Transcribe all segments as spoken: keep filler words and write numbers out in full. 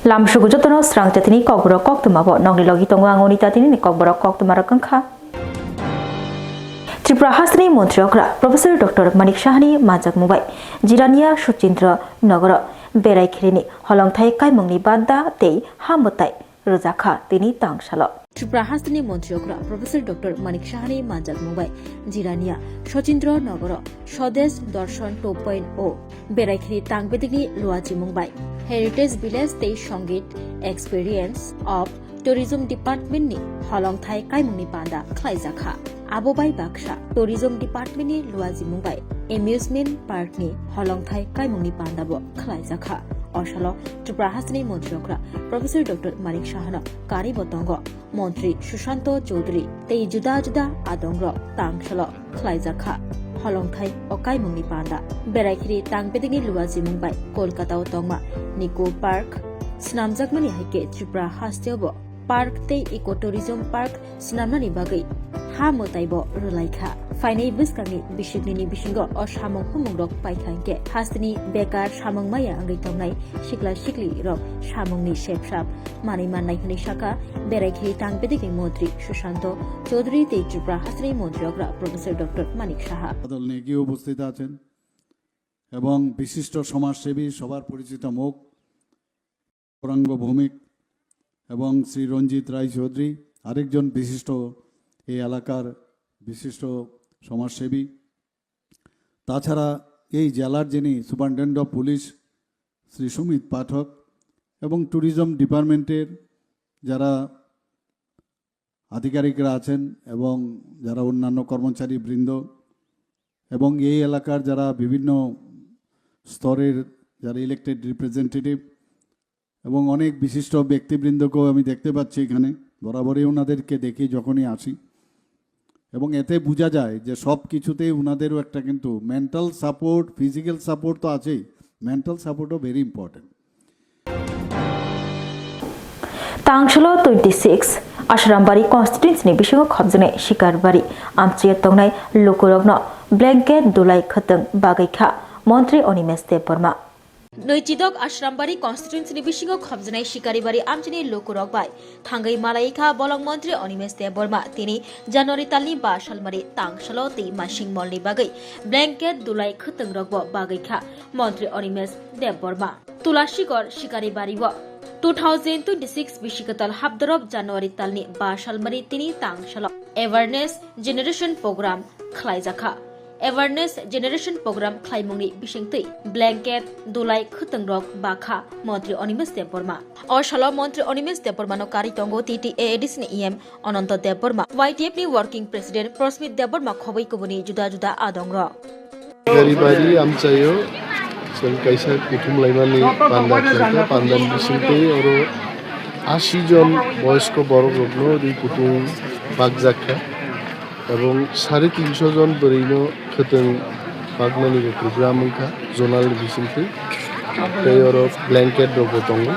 Lamsugo jotono srang jatini kokborok koktwma bo nokni logi tongo ang Onita tini ni kokborok koktwma rok wngkha. Tripura hasteni montri okra Professor Doctor Manik Sahani manjakmung bai Jirania Suchindra Nogoro berai khirini holongthai kaimungni banda tei hambatai rwjakha tini tangsalo. Tripura hasteni montri okra Professor Doctor Manik Sahani manjakmung bai Jirania Suchindra Nogoro Swadesh Darshan two point oh berai khiri tang bedekni luachimung bai Heritage Village tei Songit Experience of Tourism Department ni holongthai kaimungni banda khlaijakha. Abo bai baksa Tourism Department ni luachimung bai Amusement Park ni holongthai kaimungni banda bo khlaijakha. Osalo Tripura hasteni montri okra Professor Doctor Manik Sahano kari bo tongo. Montri Sushanto Chowdhury tei juda juda adongrok tangsalo khlaijakha holongthai o kaimungni panda. Berai khiri tang bedekni luachimung bai Kolkata o tongma Nico Park swnamjakmani hai khe Tripura hasteo bo park tei eco tourism park swnamnani bagwi ha mwtai bo rwlaikha. Phainai bwskangni bisiknini bisingo o samung humungrok paikha hinkhe hasteni bekar samung maya wngwi tongnai sikla siklirok samungni sepsap manwi mannai hwnwi sakha berai khiri tang bedekni montri Sushanto Chowdhury tei Tripura hasteni montri okra Professor Doctor Manik Saha. বাদল নেগি উপস্থিত আছেন এবং বিশিষ্ট সমাজসেবী, সবার পরিচিত মুখ গৌরাঙ্গ ভৌমিক এবং শ্রী রঞ্জিত রায় চৌধুরী, আরেকজন বিশিষ্ট, এই এলাকার বিশিষ্ট সমাজসেবী। তাছাড়া এই জেলার যিনি সুপারিনটেন্ডেন্ট অফ পুলিশ শ্রী সুমিত পাঠক এবং ট্যুরিজম ডিপার্টমেন্টের যারা আধিকারিকরা আছেন এবং যারা অন্যান্য কর্মচারী বৃন্দ এবং এই এলাকার যারা বিভিন্ন স্তরের যারা ইলেক্টেড রিপ্রেজেন্টেটিভ এবং অনেক বিশিষ্ট ব্যক্তিবৃন্দকেও আমি দেখতে পাচ্ছি এখানে, বরাবরই ওনাদেরকে দেখি যখনই আসি। এবং এতে বোঝা যায় যে সব কিছুতেই ওনাদেরও একটা কিন্তু মেন্টাল সাপোর্ট, ফিজিক্যাল সাপোর্ট তো আছেই, মেন্টাল সাপোর্টও very important. Tangsalo twenty six Ashrambari constituency ni bisingo khopjaknai Sikaribari amchio tongnai lukurokno blanket dulai khwtwng bagwi kha Montri Animesh Debbarma. Nwichidok Ashrambari constituency ni bisingo khopjaknai Sikaribari amchini lukurok bai thangwi malai kha bolong Montri Animesh Debbarma. Tini January talni ba salmari tangsalo tei masing molni bagwi blanket dulai khwtwng rokbo bagwi kha Montri Animesh Debbarma. Tulasikor Sikaribari o two thousand twenty six bisi kwtal hapdorop January talni ba salmari tini tangsalo awareness generation program khlaijakha. Awareness generation program khlaimungni bisingtwi blanket dulai khwtwng rok bakha Montri Animesh Debbarma. O salo Montri Animesh Debbarma no kari tongo T T A A D C ni E M Ananta Debbarma, Y T F ni working president Prasmit Debbarma khobwi kubuni juda juda adong rok. Sikaribari amchaio chwng kaisa kuthum laimani panda khlaikha, pandani bisingtwi oro ashi jon boyosko borok rokno ri kuthum bakjakha, ebong sare tinso jon bwrwino khwtwng bakmani bo program wngkha zonal ni bisingtwi, tei oro blanket rokbo tongo.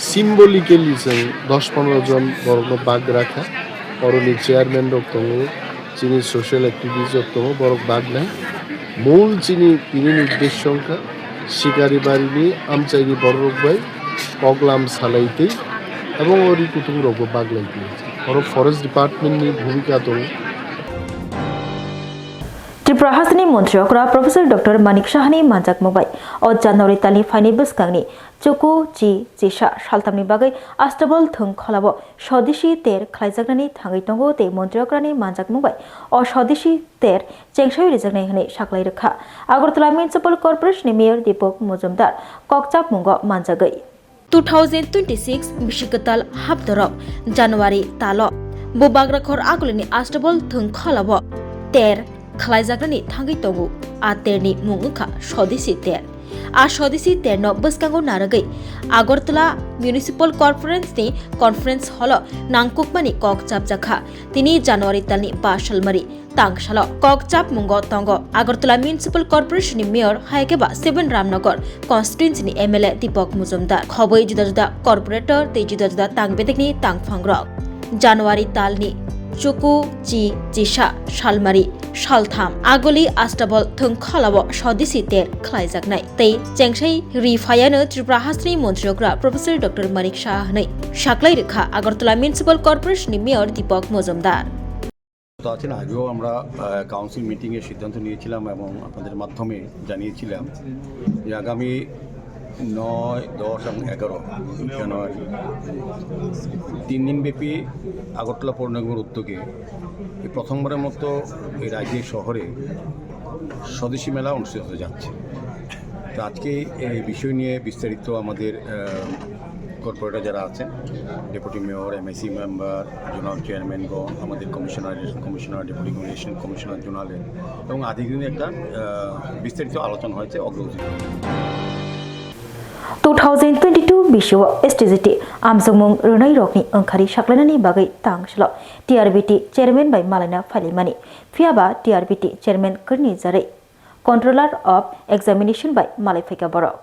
Symbolically chwng dos pondro jon borokno bak rakha, oroni chairman rok tongo, chini social activist rok tongo, borok bak nai. Mul chini tini ni uddesyo wngkha Sikaribari ni amchaini borok rok bai koklam salai twi, ebong o ri kutung rok bo bak lai twi. Oro forest department ni bhumika tongo. Tripura hasteni montri okra Professor Doctor Manik Sahani manjakmung bai o January talni phaini bwskangni Chuku chi chisa saltamni bagwi Astabol thwng kholao sodisi ter khlaijaknani thangwi tongo tei montri okrani manjakmung bai o sodisi ter chengsoi rijaknai hwnwi saklai rwkha Agartala Municipal Corporation ni Mayor Deepak Majumdar kokchapmungo manjagwi. Two thousand twenty-six bisi kwtal hapdorok January talo Bubagrakhor Agulini Astabol thwng kholao ter khlaijaknani thangwi tongo. A terni mung wngkha Sodisi ter. A Sodisi terno bwskango narwgwi Agartala Municipal Corporation ni Conference Hall o nangkukmani kok chapjakha. Tini January talni ba salmari tangsalo kok chapmungo tongo Agartala Municipal Corporation ni Mayor hai khe ba Seven Ramnagar constituency ni M L A Deepak Majumdar, khobwi juda juda corporator tei juda juda tang bedekni tangphangrok. January talni chuku chi chisa salmari Saltham agoli Astabol thwngkholao Swadeshi ter khlaijaknai tei chengsai ri phaiano Tripura hasteni montri okra Professor Doctor Manik Saha hwnwi saklai rwkha Agartala Municipal Corporation ni Mayor Deepak Mojumdar. তো আছেন, আগেও আমরা কাউন্সিল মিটিংয়ে সিদ্ধান্ত নিয়েছিলাম এবং আপনাদের মাধ্যমে জানিয়েছিলাম যে আগামী নয়, দশ এবং এগারো জানুয়ারি তিন দিনব্যাপী আগরতলা পৌর নিগমের উদ্যোগে এই প্রথমবারের মতো এই রাজ্যের শহরে স্বদেশী মেলা অনুষ্ঠিত হতে যাচ্ছে। তো আজকে এই বিষয় নিয়ে বিস্তারিত আমাদের কর্পোরেটর যারা আছেন, deputy mayor, MAC member, zonal চেয়ারম্যানগণ, আমাদের commissioner, commissioner, deputy commission commissioner জোনালের এবং আধিকারিক একটা বিস্তারিত আলোচনা হয়েছে অগ্রগতি। Two thousand twenty-two bisio S T G T amjokmung rwnai rokni wngkhari saklainani bagwi tang salo T R B T chairman bai malaina phailaimani, phiyaba T R B T chairman kwrwini jarwi Controller of Examination bai malai phaikha borok.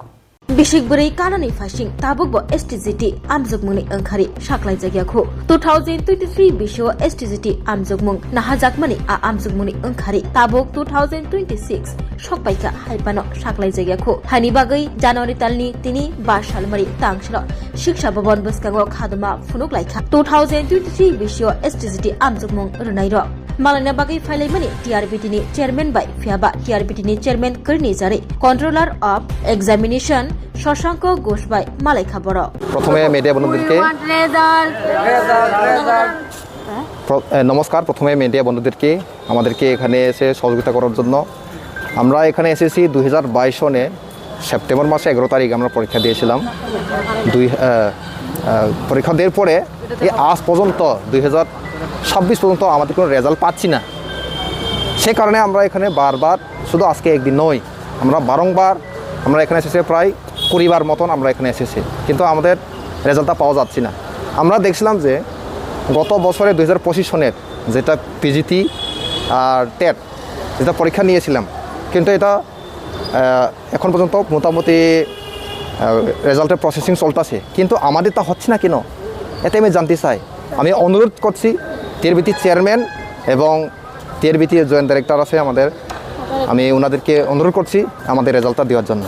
Bisik bwrwi kanani phaising tabukbo S T G T amjokmungni wngkhari saklaijakya khu. Two thousand twenty-three bisio S T G T amjokmung nahajakmani a amjokmungni wngkhari tabuk two thousand twenty-six sokpaikha hai phano saklaijakya khu. Haini bagwi January talni tini ba salmari tangsalo Shiksha Bhavan bwskango khadoma phunuk laikha. Two thousand twenty-three bisio S T G T amjokmung rwnairok malaina bagwi phailaimani T R B T ni chairman bai phiyaba T R B T ni chairman kwrwini jarwi Controller of Examination Shashanko Ghosh bai malaikha borok. প্রথমে মিডিয়া বন্ধুদেরকে প্র- এ, নমস্কার। প্রথমে মিডিয়া বন্ধুদেরকে আমাদেরকে এখানে এসে সহযোগিতা করার জন্য। আমরা এখানে এসেছি দুই হাজার বাইশ সনে সেপ্টেম্বর মাসে এগারো তারিখ আমরা পরীক্ষা দিয়েছিলাম। দুই আহ, আহ, পরীক্ষা দেওয়ার পরে এই আজ পর্যন্ত দুই হাজার ছাব্বিশ পর্যন্ত আমাদের কোনো রেজাল্ট পাচ্ছি না। সে কারণে আমরা এখানে বারবার, শুধু আজকে একদিন নয়, আমরা বারংবার আমরা এখানে এসেছি, প্রায় কুড়ি বার মতন আমরা এখানে এসেছি, কিন্তু আমাদের রেজাল্টটা পাওয়া যাচ্ছে না। আমরা দেখছিলাম যে গত বছরে দুই হাজার পঁচিশ সনের যেটা পিজিটি আর টেট যেটা পরীক্ষা নিয়েছিলাম, কিন্তু এটা আহ, এখন পর্যন্ত মোটামুটি রেজাল্টের প্রসেসিং চলতেছে, কিন্তু আমাদের তা হচ্ছে না কেন, এটা আমি জানতে চাই। আমি অনুরোধ করছি টিআরবিটি চেয়ারম্যান এবং টিআরবিটি জয়েন্ট ডাইরেক্টর আছে আমাদের, আমি ওনাদেরকে অনুরোধ করছি আমাদের রেজাল্টটা দেওয়ার জন্য।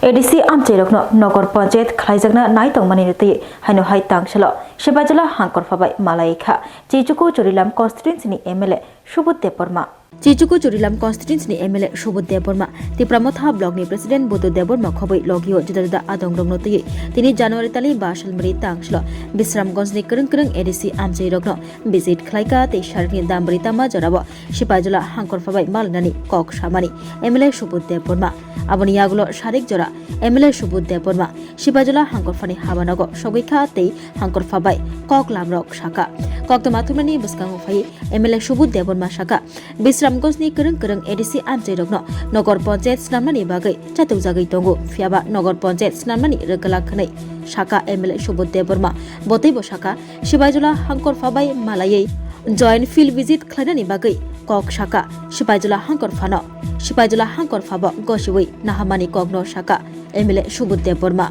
A D C amchairokno nogor panchayat khlaijakna nai tongmani twi haino hai tangsalo Sipaijala hangkor phabai malai kha Chichuku Churilam constituency ni M L A Subudh Debbarma. Chichuku Churilam constituency ni M L A Subudh Debbarma Tipra Motha block ni president Budhu Debbarma khoboi logio juda juda adong rokno twi tini January talni ba salmari tangsalo Bisramganj ni kwrwng kwrwng A D C amchairokno visit khlaika tei sarikni dambari tama jorao Sipaijala hangkor phabai malainani kok samani M L A Subudh Debbarma. Aboni yagulo sarik jora M L A Subudh Debbarma Sipaijala hangkor phani habanogo sogwi kha tei hangkor phabai kok lamrok saka. Koktwma thumnani bwskango phai M L A Subudh Debbarma saka, Bisramganj ni kwrwng kwrwng A D C amchairokno nogor panchayat snamnani bagwi chatukjagwi tongo, phiyaba nogor panchayat snamnani rwgwlak hwnwi saka M L A Subudh Debbarma. Bo teibo saka, Sipaijala hangkor phabai malaiwi joint field visit khlainani bagwi kok saka Sipaijala hangkor phano. Sipaijala hangkor phabo gosiwi nahamani kokno saka M L A Subudh Debbarma.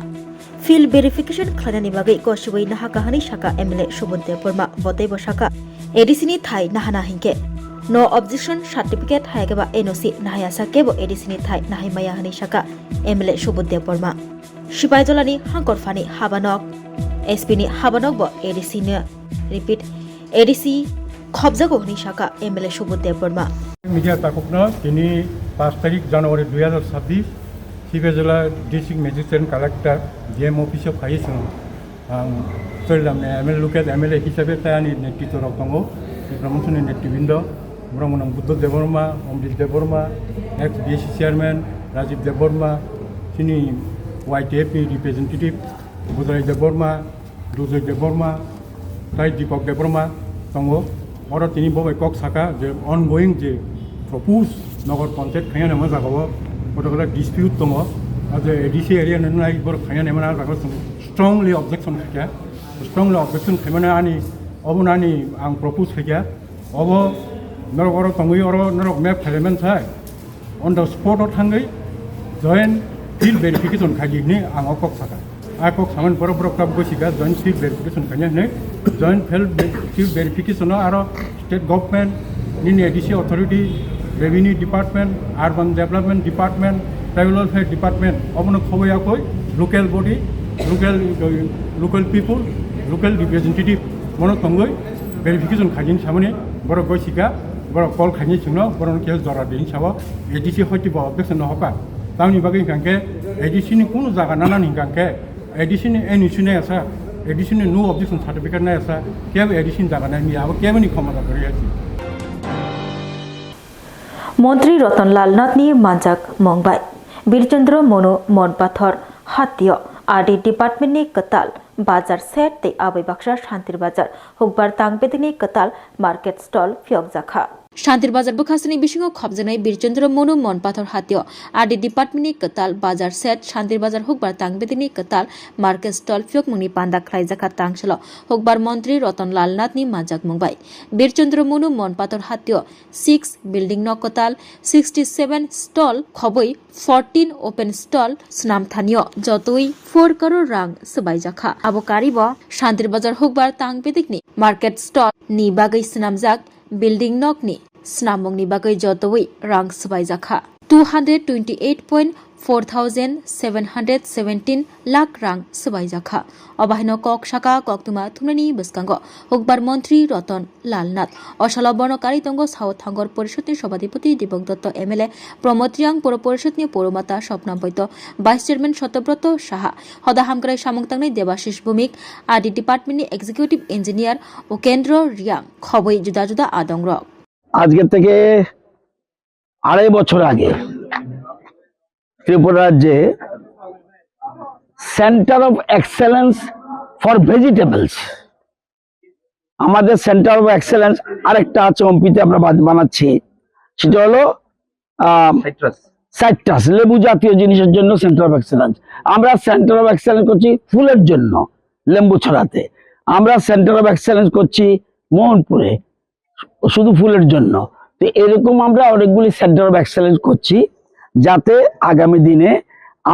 Field verification khlainani bagwi gosiwi nahaka hwnwi saka M L A Subudh Debbarma. Bo teibo saka, A D C ni thai nahana hinkhe no objection certificate hayakhe ba N O C nahaya sa kebo A D C ni thai nahai maya hwnwi saka M L A Subudh Debbarma. Sipaijala ni hangkor phani habanok, S P ni habanok bo A D C no repeat A D C khobjago hwnwi saka M L A Subudh Debbarma. Media takhukno tini pash tarik January dui hazar sabbish Sipaijala District Magistrate and Collector D M office o phaiwi chwng ang Chorilam ni M L A, local M L A hisabe tei ani netritwo rok tongo, Tipra Motha ni netribindo. Borok mwnang Buddha Debbarma, Amrit Debbarma, ex B A C chairman Rajiv Debbarma, chini Y T F ni representative Budrai Debbarma, Dujoy Debbarma, tai Deepak Debbarma tongo. Oro tini bo bai kok saka je ongoing je proposed nogor panchayat khaina nangma jagao koto koto dispute tongo. O je A D C area ni nai borok khaina nangma jagao chwng strongly objection khaikha. Strongly objection khaimani ani obo nani ang propose khaikha. Obo norok oro tongwi oro norok map khlaiman sai on the spot o thangwi joint field verification khaidi hwnwi ang o kok saka. A kok saman borok borok kap gosika joint field verification kanya hne. Joint field ver-, field verification o aro state government, nini A D C authority, revenue department, urban development department, tribal welfare department, obono khoboi akoi local body, local, local people, local representative mono tongoi verification khaijin samani borok gosika, borok call khaijin singno, borok khe jora din sabo A D C hoiti bo objection no hoka. Tamni bagwi hingkha khe A D C ni kunu jaga nana hingkha khe A D C ni N O C nai asa, A D C ni no objection certificate nai asa, kebo A D C ni jaga nai miya, abo kebo ni khomota kwrwi asa. Montri Ratan Lal Nath ni manjak mung bai Birchandra Monu Monpathor hatio R D department ni kwtal bazar set tei aboi baksa Shantir Bazar hukbar tang bedini kwtal market stall phiyokjakha. Shantir Bazar bwkhasini bisingo khopjaknai Birchandra Monu Monpathor hatio R D department ni kwtal bazar set Shantir Bazar hukbar tang bedini kwtal market stall phiyokmungni panda khlaijakha tangsalo hukbar montri Ratan Lal Nath ni manjak mung bai. Birchandra Monu Monpathor hatio six building no kwtal sixty seven stall khobwi fourteen open stall swnam thanio jotoi four crore rang swbaijakha. Abo karibo Shantir Bazar hukbar tang bedikni market stall ni bagwi swnamjak building nokni swnamungni bagwi jotoi rang swbaijakha two hundred twenty eight point four thousand seven hundred seventeen lakh rang swbaijakha. Obahaino kok saka koktwma thumnani bwskango hukbar montri Ratan Lal Nath. O salo bono kari tongo South Thangor Porishod ni Sabhapati Dibok Dotto M L A, Pramod Riang, Puro Porishod ni Puro Mata Swapna Boito, Vice Chairman Satyabroto Saha, Hoda Hamkrai samung tangnai Debashish Bhumik, R D Department ni Executive Engineer Ukendra Riang, khobwi juda juda adongrok. আজকে থেকে আড়াই বছর আগে ত্রিপুরা রাজ্যে centre of excellence for vegetables, আমাদের centre of excellence আরেকটা আছে ওমপিতে আমরা বাদ-, বানাচ্ছি, সেটা হলো আহ, সাইট্রাস। সাইট্রাস, লেবু জাতীয় জিনিসের জন্য সেন্টার অফ এক্সেলেন্স। আমরা সেন্টার অফ এক্সেলেন্স করছি ফুলের জন্য, লেম্বু ছড়াতে। আমরা সেন্টার অফ এক্সেলেন্স করছি মোহনপুরে, শুধু ফুলের জন্য। তো এরকম আমরা অনেকগুলি সেন্টার অফ এক্সেলেন্স করছি, যাতে আগামী দিনে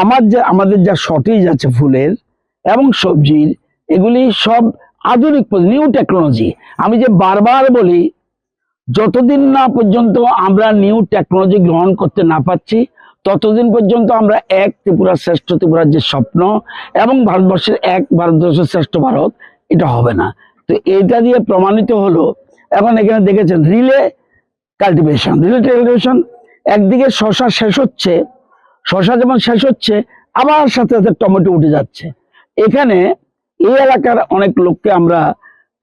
আমার যে, আমাদের যা শর্টেজ আছে ফুলের এবং সবজির, এগুলি সব আধুনিক পদ্ধতি, নিউ টেকনোলজি। আমি যে বারবার বলি, যতদিন না পর্যন্ত আমরা নিউ টেকনোলজি গ্রহণ করতে না পারছি, ততদিন পর্যন্ত আমরা এক ত্রিপুরা শ্রেষ্ঠ ত্রিপুরার যে স্বপ্ন এবং ভারতবর্ষের এক ভারতবর্ষের শ্রেষ্ঠ ভারত, এটা হবে না। তো এটা দিয়ে প্রমাণিত হলো, এখন এখানে দেখেছেন রিলে কাল্টিভেশন, রিলে কাল্টিভেশন, একদিকে শশা শেষ হচ্ছে, শশা যেমন শেষ হচ্ছে, আবার সাথে সাথে টমেটো উঠে যাচ্ছে। এখানে এই এলাকার অনেক লোককে আমরা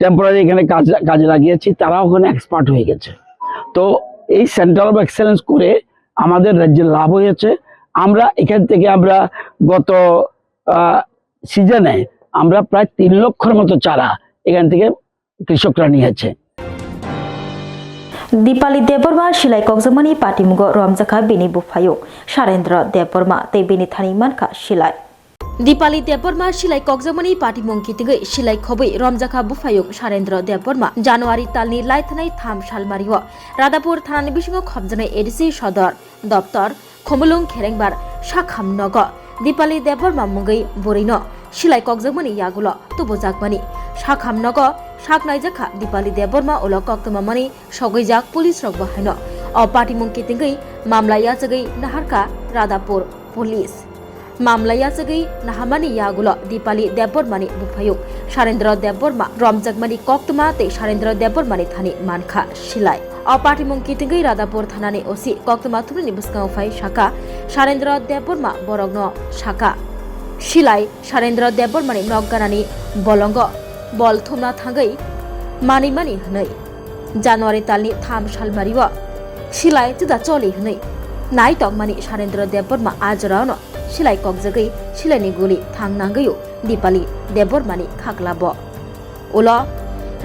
টেম্পোরারি এখানে কাজ, কাজে লাগিয়েছি, তারাও ওখানে এক্সপার্ট হয়ে গেছে। তো এই সেন্টার অফ এক্সেলেন্স করে আমাদের রাজ্যে লাভ হয়েছে। আমরা এখান থেকে আমরা গত, আহ, সিজনে আমরা প্রায় তিন লক্ষর মতো চারা এখান থেকে কৃষকরা নিয়েছে। Dipali Debbarma silai kokjakmani patimungo romjakha bini buphayung Sarendra Debbarma tei bini thani mankha silai. Dipali Debbarma silai kokjakmani patimung kitingwi silai khobwi romjakha buphayung Sarendra Debbarma January talni laithanai tham salmario Radhapur thanani bisingo khopjaknai A D C sodor doptor Khumulwng Kherengbar sakham nogo Dipali Debbarma mungwi bwrwino silai kokjakmani yagulo tubujakmani sakham nogo sak naijakha Dipali Debbarma ulo koktwmamani sogwijak police rokbo haino. O patimung kitingwi mamla yachagwi naharkha Radhapur police. Mamla yachagwi nahamani yagulo Dipali Debbarmani buphayung Sarendra Debbarma romjakmani koktwma tei Sarendra Debbarmani thani mankha silai. O patimung kitingwi Radhapur thanani O C koktwma thumnani bwskango phai saka Sarendra Debbarma borokno saka silai Sarendra Debbarmani nok ganani bolongo bol thumna thangwi manwimani hwnwi. January talni tham salmario silai juda choli hwnwi nai tongmani Sarendra Debbarma a jorao no silai kokjagwi silaini guli thang nangwi o Dipali Debbarmani khaklabo. Ulo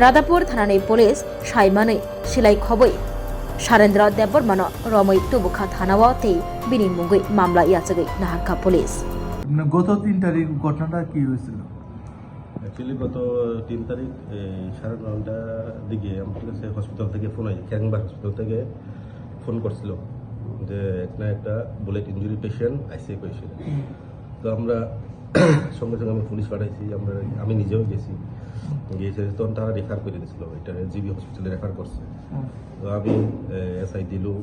Radhapur thanani police saimanwi silai khobwi Sarendra Debbarmano romwi tubukha thanao tei bini mungwi mamla yachagwi naharkha police. মানে গত তিন তারিখ ঘটনাটা কি হয়েছিল? অ্যাকচুয়ালি গত তিন তারিখ, এ, সাড়ে নয়টার দিকে আমার কাছে হসপিটাল থেকে ফোন হয়, ক্যারিংবার হসপিটাল থেকে ফোন করছিল যে এখানে একটা bullet injury patient ICU patient. তো আমরা সঙ্গে সঙ্গে আমি পুলিশ পাঠাইছি, আমরা, আমি নিজেও গেছি। গিয়ে সেটা তখন তারা রেফার করে দিয়েছিল, এটা জিবি হসপিটালে রেফার করছে। হুম। তো আমি এসআই দিলু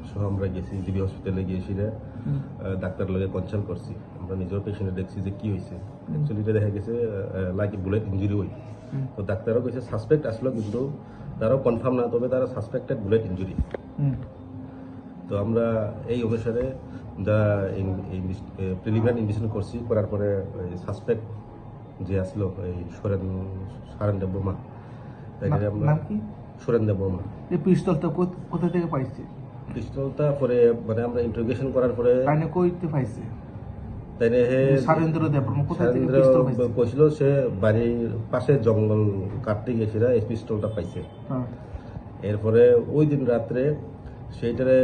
সহ আমরা গেছি জিবি হসপিটালে, গিয়ে সেটা হুম। আহ, ডাক্তার লগে কনসাল্ট করছি। আমরা নিজেও পেশেন্টে দেখছি যে কি হয়েছে। হুম। অ্যাকচুয়ালি এটা দেখা গেছে লাইক বুলেট ইঞ্জুরি হই। হুম। তো ডাক্তারও কইছে সাসপেক্ট আসলো, কিন্তু তারাও কনফার্ম না, তবে তারা সাসপেক্টেড বুলেট ইঞ্জুরি। হুম। তো আমরা এই অনুসারে যা প্রিলিমিনারি ইনভেস্টিগেশন করছি, করার পরে সাসপেক্ট যে আসলো এই সুরেন, সুরেন দেববর্মা, তাকে না-, আমরা নাম কি? সুরেন দেববর্মা। এই পিস্তলটা কোথ-, কোথা থেকে পাইছে? পিস্তলটা পরে, মানে, আমরা ইন্টারোগেশন করার পরে তাইনে কইতে পাইছে? তাইনে হে সুরেন্দ্র দেববর্মা কোথা থেকে সুরেন্দ্র পিস্তল পাইছে? কইছিল সে বাড়ির পাশে জঙ্গল কাটতে গেছিল, এই পিস্তলটা পাইছে। হ্যাঁ। এরপরে ওই দিন রাত্রে সেইটারে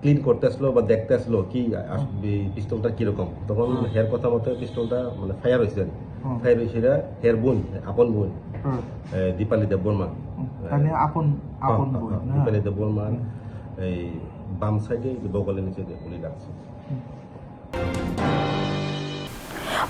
ক্লিন করতে আসলো বা দেখতে আসলো কি আস-, হুম। এই পিস্তলটা কিরকম। তখন হুম। হের কথা মতে পিস্তলটা, মানে, ফায়ার হয়েছে। হুম। ফায়ার হয়েছে এটা হের বোন, আপন বোন, হুম। এ, দীপালি দেববর্মা। হুম। এ, তাহলে আপন, হ্যাঁ, আপন হ্যাঁ, বোন, হ্যাঁ, হ্যাঁ। দীপালি দেববর্মার হুম। এই বাম সাইডে এই যে বগলের নিচে যে গুলি লাগছে। হুম।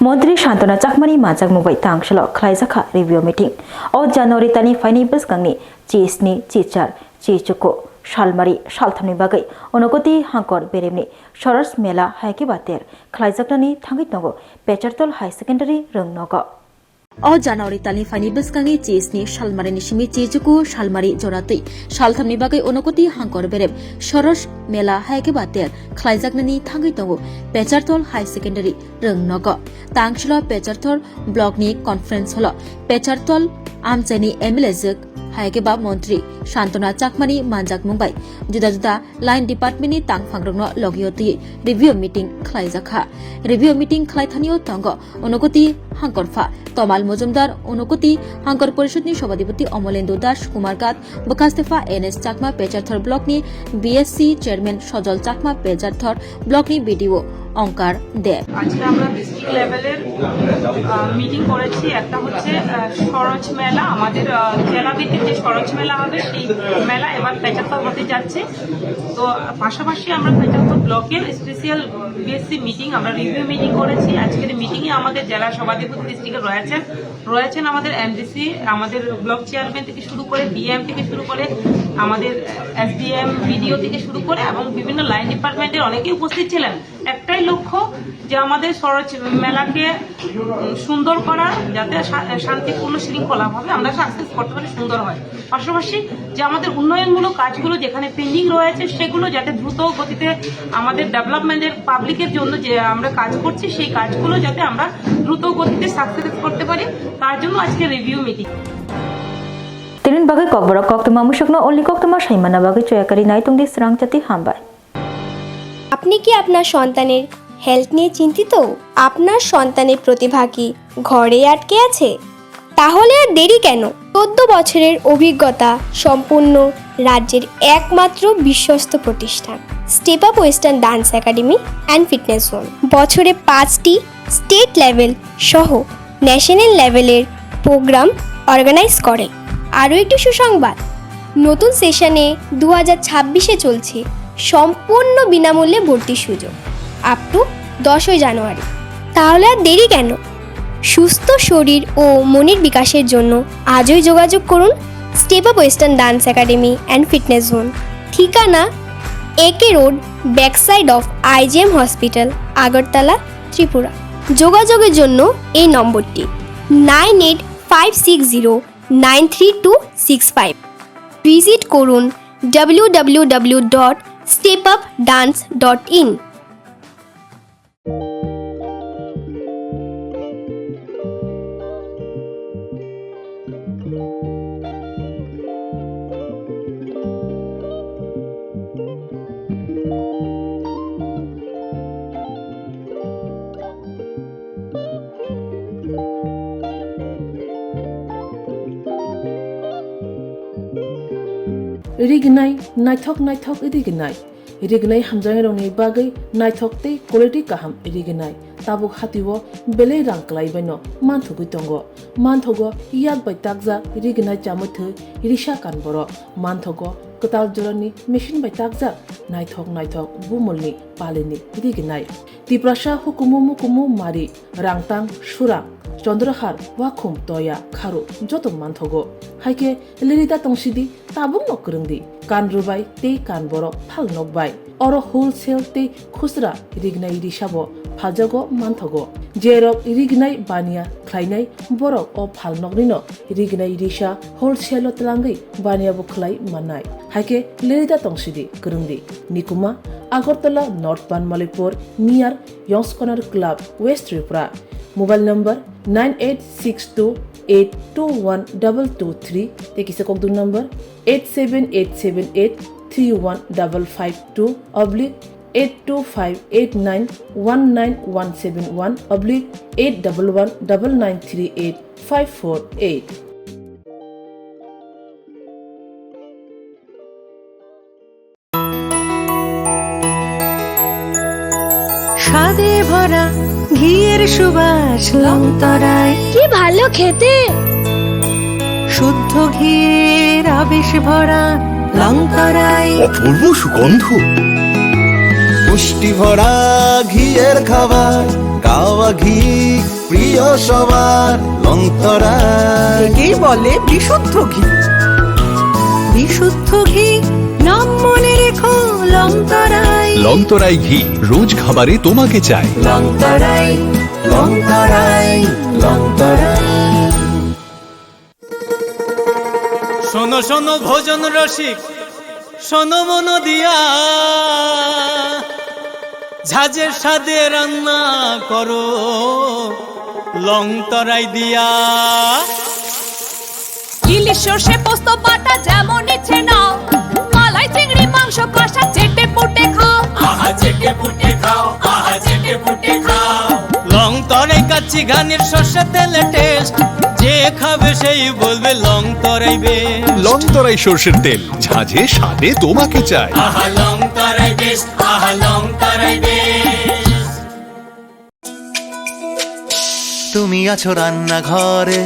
Montri Santona Chakmani manjakmung bai tang salo khlaijak kha review meeting. O January talni phaini bwskangni chisni, chichar, chichuku, salmari, salthamni bagwi Unokoti Hangkor beremni Soros Mela hai khe ba ter khlaijaknani thangwi tongo Pechartol High Secondary rwngnogo. O January talni phaini bwskangni chisni salmarini simi chichuku salmari joratwi salthamni bagwi Unokoti Hangkor berem Soros Mela hai khe ba ter khlaijaknani thangwi tongo Pechartol High Secondary rwngnogo. Tang salo Pecharthor blockni conference hall-o Pecharthor amchaini M L A jwk hai khe ba montri Santona Chakmani manjakmung bai juda juda line department-ni tangphangrokno logio twiwi review meeting khlaijak kha. Review meeting khlaithanio tongo Unokoti Hangkorpha Tomal Mojumdar, Unokoti Hangkor Porishadni Sobhadipoti Omolendu Das, Kumarghat, Bwkhastefa N S Chakma, Pecharthor blockni B S C chairman Sojol Chakma, Pecharthor blockni B D O Onkar Deb. আজকে আমরা ডিস্ট্রিক্ট লেভেলের, আহ, মিটিং করেছি। একটা হচ্ছে, আহ, সরোজ মেলা, আমাদের, আহ, জেলাভিত্তিক যে সরোজ মেলা হবে, সেই মেলা এবার পেচাত্তর হতে যাচ্ছে। তো পাশাপাশি আমরা পেচাত্তর ব্লকের স্পেশাল বিএসসি মিটিং, আমরা রিভিউ মিটিং করেছি। আজকের মিটিংয়ে আমাদের জেলা সভাধিপতি ডিস্ট্রিক্টে রয়েছেন, রয়েছেন আমাদের এমডিসি, আমাদের ব্লক চেয়ারম্যান থেকে শুরু করে, বিএম থেকে শুরু করে, আমাদের এসডিএম, বিডিও থেকে শুরু করে এবং বিভিন্ন লাইন ডিপার্টমেন্টের অনেকেই উপস্থিত ছিলেন। একটাই লক্ষ্য যে আমাদের সরোজ মেলাকে, উম, সুন্দর করা, যাতে শা-, শান্তিপূর্ণ শৃঙ্খলাভাবে আমরা সাকসেস করতে পারি, সুন্দর হয়। পাশাপাশি যে আমাদের উন্নয়নমূলক কাজগুলো যেখানে পেন্ডিং রয়েছে, সেগুলো যাতে দ্রুত গতিতে আমাদের ডেভেলপমেন্টের, পাবলিকের জন্য যে আমরা কাজ করছি, সেই কাজগুলো যাতে আমরা দ্রুত গতিতে সাকসেস করতে পারি, তার জন্য আজকে review meeting. Tinin bagwi kokborok koktwma musukno only koktwma saimana bagwi choya kari nai tongdi srang chati hambai. আপনি কি আপনার সন্তানের হেলথ নিয়ে চিন্তিত? আপনার সন্তানের প্রতিভা কি ঘরে আটকে আছে? তাহলে আর দেরি কেন? চোদ্দ বছরের অভিজ্ঞতা সম্পূর্ণ রাজ্যের একমাত্র বিশ্বস্ত প্রতিষ্ঠান step up western dance academy and fitness zone. বছরে পাঁচটি স্টেট লেভেল সহ ন্যাশনাল লেভেলের প্রোগ্রাম অর্গানাইজ করে। আরও একটি সুসংবাদ, নতুন সেশনে দু হাজার ছাব্বিশে চলছে সম্পূর্ণ বিনামূল্যে ভর্তির সুযোগ, আপ টু দশই জানুয়ারি। তাহলে আর দেরি কেন? সুস্থ শরীর ও মনের বিকাশের জন্য আজই যোগাযোগ করুন step up western dance academy and fitness zone. ঠিকানা A K road, back side of IGM hospital, Agartala, Tripura. যোগাযোগের জন্য এই নম্বরটি nine eight five six zero nine three two six five. Visit করুন W W W dot step up dance dot in. Rignai, naithok naithok rignai. Rignai hamjaknairokni bagwi naithok tei quality kaham rignai. Tabuk hatio belai rang kwlaibaino manthogwi tongo. Manthogo yak bai takjak rignai chamwi thwi risa kan borok. Manthogo Kwtal jorani machine bai takjak naithok naithok bumulni palini rignai. Tiprasa hukumu mukumu mari, rangtang, surang, chondrohar, wakhum, toya, kharu joto manthogo. Haikhe lirida tongsidi, tabukno kwrwngdi. Kan rwbai tei kan borok phal nokbai. Oro wholesale tei khusra rignai risabo phaljago manthogo. Jerok rignai baniya khlainai borok o phalnoknino rignai risa wholesale-o twlangwi baniya bo khlai mannai. Haikhe lirida tongsidi kwrwngdi. Nikuma, Agartala North Banmalipur, near Yong's Corner Club, West Tripura. Mobile number nine eight six two eight two one double two three, tei kisa kokdung number eight seven eight seven eight three one double five two oblique eight two five eight nine one nine one seven one oblique eight double one double nine three eight five four eight. স্বাদে ভরা ঘিয়ের সুবাস লংতরাই। কি ভালো খেতে। শুদ্ধ ঘিয়ের আবেশ ভরা লংতরাই। অপূর্ব সুগন্ধ। পুষ্টি ভরা ঘিয়ের খাবার, গাওয়া ঘি প্রিয় সবার, লংতরাই। একেই বলে বিশুদ্ধ ঘি। বিশুদ্ধ ঘি, নাম মনে রেখো লংতরাই। লংতরাই ঘি, রোজ খাবারে তোমাকে চাই। লংতরাই, লংতরাই, লংতরাই। শোনো শোনো ভোজন রসিক, শোনো মন দিয়া, ঝাঁঝের স্বাদে রান্না করো লংতরাই দিয়া। ইলিশ সর্ষে পোস্ত বাটা যেমন ইচ্ছে নাও, মালাই চিংড়ি মাংস কষা চেটে পুটে খাও। আহা চেটে পুটে খাও, আহা চেটে পুটে খাও। লংতরাই কাচ্চি ঘানির সর্ষে তেলে টেস্ট, যে খাবে সেই বলবে লংতরাই বেস্ট। লংতরাই সর্ষের তেল, ঝাঁঝে স্বাদে তোমাকে চাই। আহা লংতরাই বেস্ট, আহা লংতরাই বেস্ট। তুমি আছো রান্নাঘরে,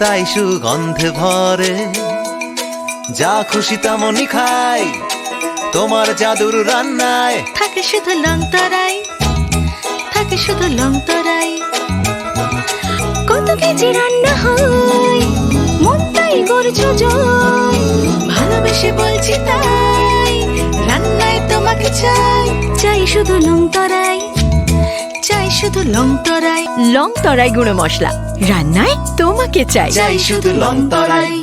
তাই সুগন্ধে ভরে। যা খুশি তেমনই খাই, তোমার জাদুর রান্নায়। থাকে শুধু লংতরাই, থাকে শুধু লংতরাই। কত কেজি রান্না হয়, মনটাই করছো জয়। ভালোবেসে বলছি তাই, রান্নায় তোমাকে চাই। চাই শুধু লংতরাই, চাই শুধু লংতরাই। লংতরাই গুঁড়ো মশলা, রান্নায় তোমাকে চাই। চাই শুধু লংতরাই।